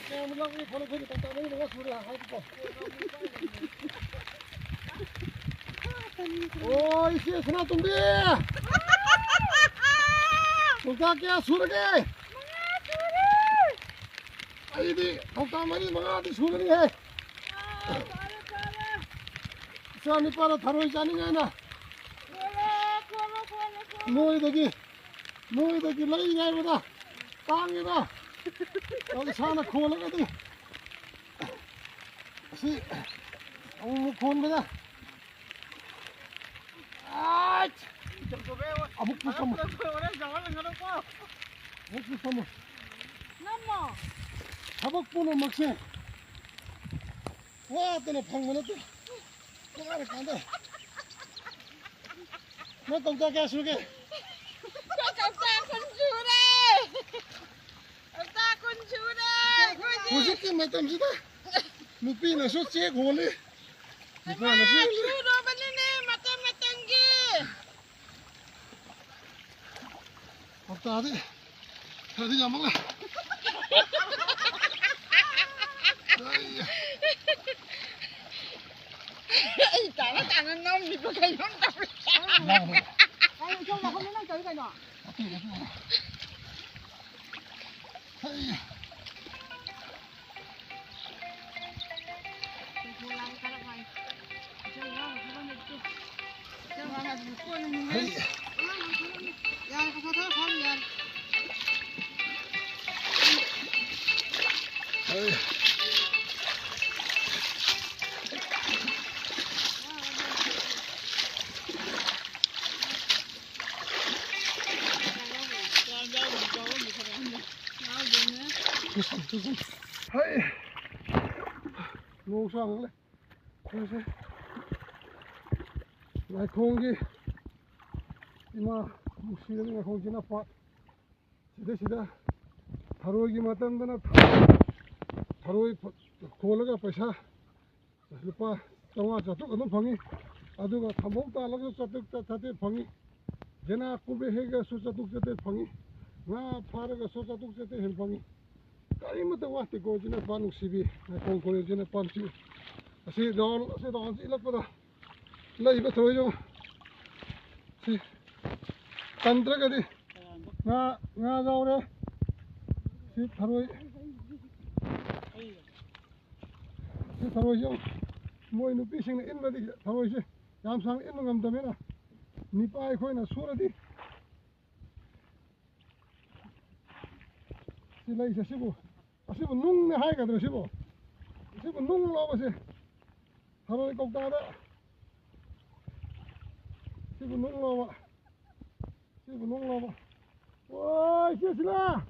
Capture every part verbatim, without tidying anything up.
ꯀꯌꯥꯝ ꯂꯧꯏ ꯈꯣꯠꯂꯤ ꯑꯩꯈꯣꯏꯗꯤ ꯇꯞ ꯇꯥꯞꯅ ꯃꯉꯥ ꯁꯨꯔꯦ ꯍꯥꯏꯕꯀꯣ꯫ ꯑꯣ, ꯏꯆꯦ ꯁꯅꯥꯇꯣꯝꯕꯤ! ꯀꯧꯇꯥ ꯀꯌꯥ ꯁꯨꯔꯒꯦ? ꯑꯩꯗꯤ ꯀꯧꯇꯥ ꯃꯔꯤ ꯃꯉꯥꯗꯤ ꯁꯨꯔꯅꯤꯍꯦ꯫ ꯏꯆꯥ ꯅꯤꯄꯥꯅ ꯊꯔꯣꯏ ꯆꯥꯅꯤꯡꯉꯥꯏꯅ ꯅꯣꯏꯗꯒꯤ, ꯅꯣꯏꯗꯒꯤ ꯂꯩꯔꯦ ꯍꯥꯏꯕꯗ ꯇꯥꯡꯉꯤꯗ꯫ ꯑꯗꯣ ꯏꯁꯥꯅ ꯈꯣꯜꯂꯒꯗꯤ ꯑꯁꯤ ꯑꯃꯨꯛ ꯈꯣꯟꯕꯗ ꯑꯥꯏꯠ! ꯑꯃꯨꯛ ꯄꯨꯁꯜꯂꯨ꯫ ꯑꯃꯨꯛ ꯄꯨꯁꯜꯂꯨ꯫ ꯊꯕꯛ ꯄꯨꯝꯅꯃꯛꯁꯦ ꯋꯥꯗꯅ ꯐꯪꯕ ꯅꯠꯇꯦ꯫ ꯋꯥꯔꯀꯥꯟꯗ꯫ ꯅꯪ ꯀꯧꯇꯥ ꯀꯌꯥ ꯁꯨꯔꯒꯦ? ꯀꯧꯇꯥ ꯀꯨꯟ ꯁꯨꯔꯦ꯫ ꯀꯧꯇꯥ ꯀꯨꯟ ꯁꯨꯔꯦ ꯑꯩꯈꯣꯏꯗꯤ꯫ ꯍꯧꯖꯤꯛꯀꯤ ꯃꯇꯝꯁꯤꯗ ꯅꯨꯄꯤꯅꯁꯨ ꯆꯦꯛ ꯍꯣꯜꯂꯤ, ꯅꯨꯄꯥꯅꯁꯨ ꯍꯣꯜꯂꯤ꯫ ꯁꯨꯔꯕꯅꯤꯅꯦ ꯃꯇꯝ ꯃꯇꯝꯒꯤ꯫ ꯀꯧꯇꯥꯗꯤ ꯈꯔꯗꯤ ꯌꯥꯝꯃꯛꯂꯦ꯫ ꯑꯩ꯫ ꯑꯩ ꯇꯥꯅ ꯇꯥꯅ ꯅꯝꯃꯤꯕ ꯀꯩꯅꯣꯝ ꯇꯧꯔꯦ꯫ ꯌꯥꯝꯃꯦ꯫ ꯑꯩ ꯏꯁꯧ ꯂꯧꯈꯠꯂꯦ ꯅꯪ ꯇꯧꯔꯤ ꯀꯩꯅꯣ? ꯑꯇꯩ, ꯑꯇꯩ꯫ ꯑꯩ꯫ ꯍꯩ꯫ ꯅꯣꯡꯁꯨ ꯍꯥꯡꯉꯛꯂꯦ꯫ ꯑꯩꯈꯣꯏꯁꯦ ꯉꯥꯏꯈꯣꯡꯒꯤ ꯏꯃꯥ ꯅꯨꯡꯁꯤꯔꯕ ꯉꯥꯏꯈꯣꯡ ꯏꯆꯤꯟ ꯏꯅꯥꯎ ꯄꯥꯠ ꯁꯤꯗꯩꯁꯤꯗ ꯊꯔꯣꯏꯒꯤ ꯃꯇꯝꯗꯅ ꯊꯔꯣꯏ ꯈꯣꯜꯂꯒ ꯄꯩꯁꯥ ꯂꯨꯄꯥ ꯆꯥꯝꯃꯉꯥ ꯆꯥꯇ꯭ꯔꯨꯛ ꯑꯗꯨꯝ ꯐꯪꯉꯤ꯫ ꯑꯗꯨꯒ ꯊꯝꯕꯧ ꯇꯥꯜꯂꯒꯁꯨ ꯆꯥꯇ꯭ꯔꯨꯛ ꯆꯥꯇ꯭ꯔꯦꯠ ꯐꯪꯉꯤ꯫ ꯒꯦꯅꯥ ꯀꯨꯝꯕ ꯍꯦꯛꯑꯒꯁꯨ ꯆꯥꯇ꯭ꯔꯨꯛ ꯆꯥꯇ꯭ꯔꯦꯠ ꯐꯪꯉꯤ꯫ ꯉꯥ ꯐꯥꯔꯒꯁꯨ ꯆꯥꯇ꯭ꯔꯨꯛ ꯆꯥꯇ꯭ꯔꯦꯠ ꯍꯦꯟꯅ ꯐꯪꯉꯤ꯫ ꯀꯔꯤꯃꯠꯇ ꯋꯥꯠꯇꯦꯀꯣ꯫ ꯁꯤꯅ ꯄꯥꯠ ꯅꯨꯡꯁꯤꯕꯤ, ꯅꯥꯏꯈꯣꯡ ꯈꯣꯏꯔꯦꯟꯁꯤꯅ ꯄꯥꯠꯁꯤ꯫ ꯑꯁꯤ ꯗꯥꯎꯟ, ꯑꯁꯤ ꯗꯥꯎꯟꯁꯤ ꯏꯜꯂꯛꯄꯗ ꯂꯩꯕ ꯊꯔꯣꯏꯁꯨ ꯁꯤ ꯀꯟꯗ꯭ꯔꯒꯗꯤ ꯉꯥ, ꯉꯥ ꯌꯥꯎꯔꯦ꯫ ꯁꯤ ꯊꯔꯣꯏ, ꯁꯤ ꯊꯔꯣꯏꯁꯦ ꯃꯣꯏ ꯅꯨꯄꯤꯁꯤꯡꯅ ꯏꯟꯕꯗꯤ ꯊꯔꯣꯏꯁꯦ ꯌꯥꯝ ꯁꯥꯡꯅ ꯏꯟꯕ ꯉꯝꯗꯕꯅꯤꯅ ꯅꯤꯄꯥ ꯑꯩꯈꯣꯏꯅ ꯁꯨꯔꯗꯤ ꯁꯤ ꯂꯩꯁꯦ, ꯁꯤꯕꯨ, ꯑꯁꯤꯕꯨ ꯅꯨꯡꯅꯦ ꯍꯥꯏꯒꯗ꯭ꯔꯥ ꯁꯤꯕꯨ? ꯁꯤꯕꯨ ꯅꯨꯡ ꯂꯧꯕꯁꯦ꯫ ꯊꯔꯣꯏ ꯀꯧꯇꯥꯗ ꯁꯤꯕꯨ ꯅꯨꯡ ꯂꯧꯕ꯫ ꯁꯤꯕꯨ ꯅꯨꯡ ꯂꯧꯕ꯫ ꯑꯣꯏ, ꯁꯤ ꯁꯤꯂꯥ꯫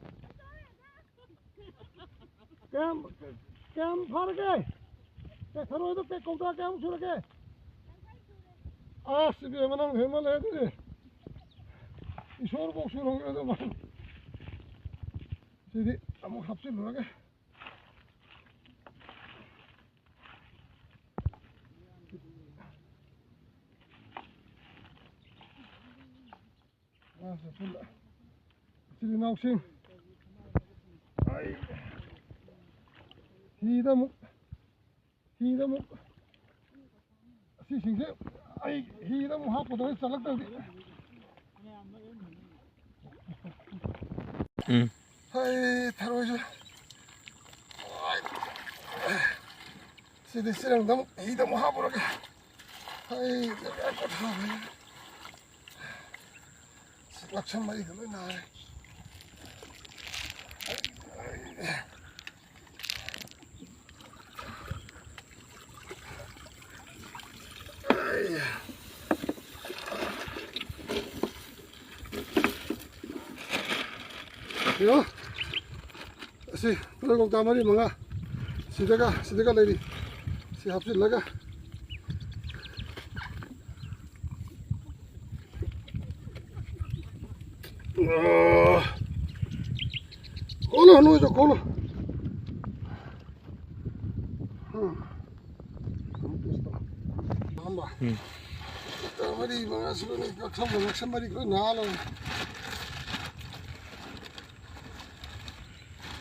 ꯀꯌꯥꯝ, ꯀꯌꯥꯝ ꯐꯥꯔꯒꯦ? ꯑꯦ, ꯊꯔꯣꯏꯗꯣ ꯀꯩ ꯀꯧꯇꯥ ꯀꯌꯥꯃꯨꯛ ꯁꯨꯔꯒꯦ? ꯑꯁ, ꯏꯕꯦꯝꯃ, ꯅꯪ ꯍꯦꯟꯃꯜꯂꯦ ꯑꯗꯨꯗꯤ꯫ ꯏꯁꯣꯔꯐꯧ ꯁꯨꯔꯝꯒꯗꯕ꯫ ꯁꯤꯗꯤ ꯑꯃꯨꯛ ꯍꯥꯞꯆꯤꯜꯂꯨꯔꯒꯦ꯫ ꯑꯁ, ꯏꯆꯤꯜ ꯏꯅꯥꯎꯁꯤꯡ, ꯑꯩ ꯍꯤꯗ ꯑꯃꯨꯛ ꯍꯤꯗ ꯑꯃꯨꯛ, ꯑꯁꯤꯁꯤꯡꯁꯦ ꯑꯩ ꯍꯤꯗ ꯑꯃꯨꯛ ꯍꯥꯞꯀꯗꯧꯔꯦ, ꯆꯠꯂꯛꯇ꯭ꯔꯗꯤ꯫ ꯎꯝ꯫ ꯍꯩ, ꯊꯔꯣꯏꯁꯦ꯫ ꯁꯤꯗꯤ ꯆꯦꯔꯪꯗ ꯑꯃꯨꯛ, ꯍꯤꯗ ꯑꯃꯨꯛ ꯍꯥꯞꯄꯨꯔꯒꯦ꯫ ꯍꯩ, ꯉꯛꯁꯝ ꯃꯔꯤꯗ ꯂꯣꯏ ꯅꯥꯔꯦ꯫ ꯌꯦꯡꯉꯣ꯫ ꯑꯁꯤ ꯄꯨꯂꯞ ꯀꯧꯇꯥ ꯃꯔꯤ ꯃꯉꯥ ꯁꯤꯗꯒ, ꯁꯤꯗꯒ ꯂꯩꯔꯤ꯫ ꯁꯤ ꯍꯥꯞꯆꯤꯜꯂꯒ꯫ ꯑꯥ꯫ ꯈꯣꯠꯂꯣ, ꯅꯣꯏꯁꯨ ꯈꯣꯠꯂꯣ꯫ ꯎꯝ꯫ ꯎꯝ꯫ ꯀꯧꯇꯥ ꯃꯔꯤ ꯃꯉꯥ ꯁꯨꯔꯅꯤ, ꯉꯛꯁꯝ, ꯉꯛꯁꯝ ꯃꯔꯤ ꯂꯣꯏ ꯅꯥ ꯂꯣꯏꯔꯦ꯫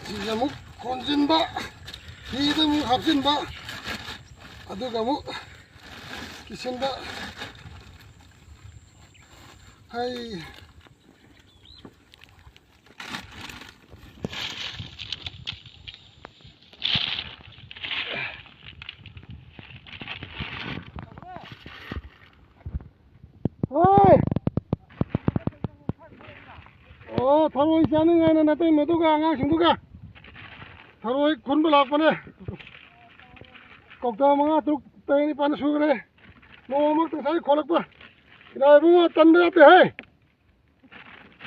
ꯁꯤꯁꯦ ꯑꯃꯨꯛ ꯀꯣꯟꯁꯤꯟꯕ, ꯍꯤꯗ ꯑꯃꯨꯛ ꯍꯥꯞꯆꯤꯟꯕ, ꯑꯗꯨꯒ ꯑꯃꯨꯛ ꯀꯤꯁꯤꯟꯕ꯫ ꯍꯩ꯫ ꯍꯣꯏ꯫ ꯑꯣ, ꯊꯔꯣꯏ ꯆꯥꯅꯤꯡꯉꯥꯏꯅ ꯅꯇꯩꯃꯗꯨꯒ ꯑꯉꯥꯡꯁꯤꯡꯗꯨꯒ ꯊꯔꯣꯏ ꯈꯨꯟꯕ ꯂꯥꯛꯄꯅꯦ꯫ ꯀꯧꯇꯥ ꯃꯉꯥ, ꯇꯔꯨꯛ, ꯇꯔꯦꯠ, ꯅꯤꯄꯥꯜ ꯁꯨꯈ꯭ꯔꯦ꯫ ꯅꯣꯡꯃ ꯉꯁꯥꯏ ꯈꯣꯠꯂꯛꯄ꯫ ꯏꯅꯥꯎ ꯏꯕꯨꯡꯉꯣ, ꯇꯟꯕ ꯌꯥꯗꯦ ꯍꯦ꯫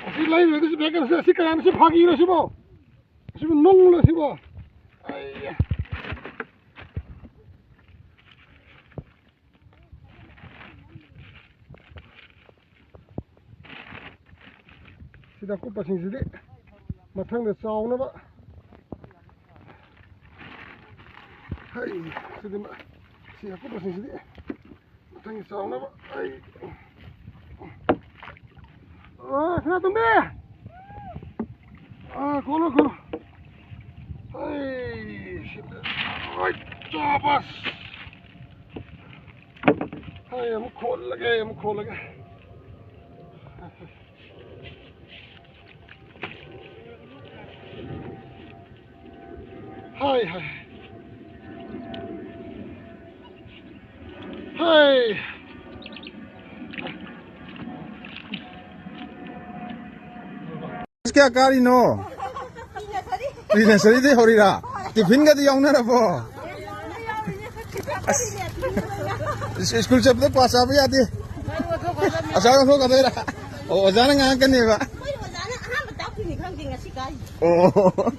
ꯑꯁꯤ ꯂꯩꯔꯨꯔꯗꯤ ꯁꯤ ꯕꯦꯒ ꯑꯁꯤ, ꯑꯁꯤ ꯀꯌꯥꯅꯣ? ꯁꯤ ꯐꯥꯒꯤꯔꯣ ꯁꯤꯕꯣ? ꯑꯁꯤꯕꯨ ꯅꯨꯡꯂꯣ ꯁꯤꯕꯣ? ꯑꯩ꯫ ꯁꯤꯗ ꯑꯀꯨꯞꯄꯁꯤꯡꯁꯤꯗꯤ ꯃꯊꯪꯗ ꯆꯥꯎꯅꯕ꯫ ꯍꯩ, ꯁꯤꯗꯤ ꯃ-, ꯁꯤ ꯑꯀꯨꯞꯄꯁꯤꯡꯁꯤꯗꯤ ꯃꯊꯪꯒꯤ ꯆꯥꯎꯅꯕ꯫ ꯑꯩ꯫ ꯑ, ꯁꯅꯥꯇꯣꯝꯕꯤ! ꯑ, ꯈꯣꯠꯂꯣ, ꯈꯣꯠꯂꯣ꯫ ꯑꯩ, ꯁꯤꯗ꯫ ꯑꯣꯏ, ꯆꯥꯕꯁ! ꯑꯩ ꯑꯃꯨꯛ ꯈꯣꯠꯂꯒꯦ, ꯑꯃꯨꯛ ꯈꯣꯠꯂꯒꯦ꯫ ꯍꯥꯏ, ꯍꯥꯏ꯫ ꯍꯥꯏ꯫ ꯀ꯭ꯂꯥꯁ ꯀꯌꯥ ꯀꯥꯔꯤꯅꯣ? ꯄ꯭ꯔꯤ ꯅꯁꯔꯤꯗꯩ ꯍꯧꯔꯤꯔꯥ? ꯇꯤꯐꯤꯟꯒꯗꯤ ꯌꯥꯎꯅꯔꯕꯣ? ꯑꯁ, ꯁ꯭ꯀꯨꯜ ꯆꯠꯄꯗ ꯀ꯭ꯋꯥ ꯆꯥꯕ ꯌꯥꯗꯦ꯫ ꯑꯆꯥ ꯑꯣꯟꯊꯣꯛꯀꯗꯣꯏꯔꯥ? ꯑꯣ, ꯑꯣꯖꯥꯅ ꯉꯥꯡꯉꯛꯀꯅꯦꯕ꯫ ꯃꯣꯏ ꯑꯣꯖꯥꯅ ꯑꯍꯥꯟꯕ ꯇꯥꯛꯄꯤꯅꯤ ꯈꯪꯗꯦ ꯉꯁꯤ ꯀꯥꯏ꯫ ꯑꯣ꯫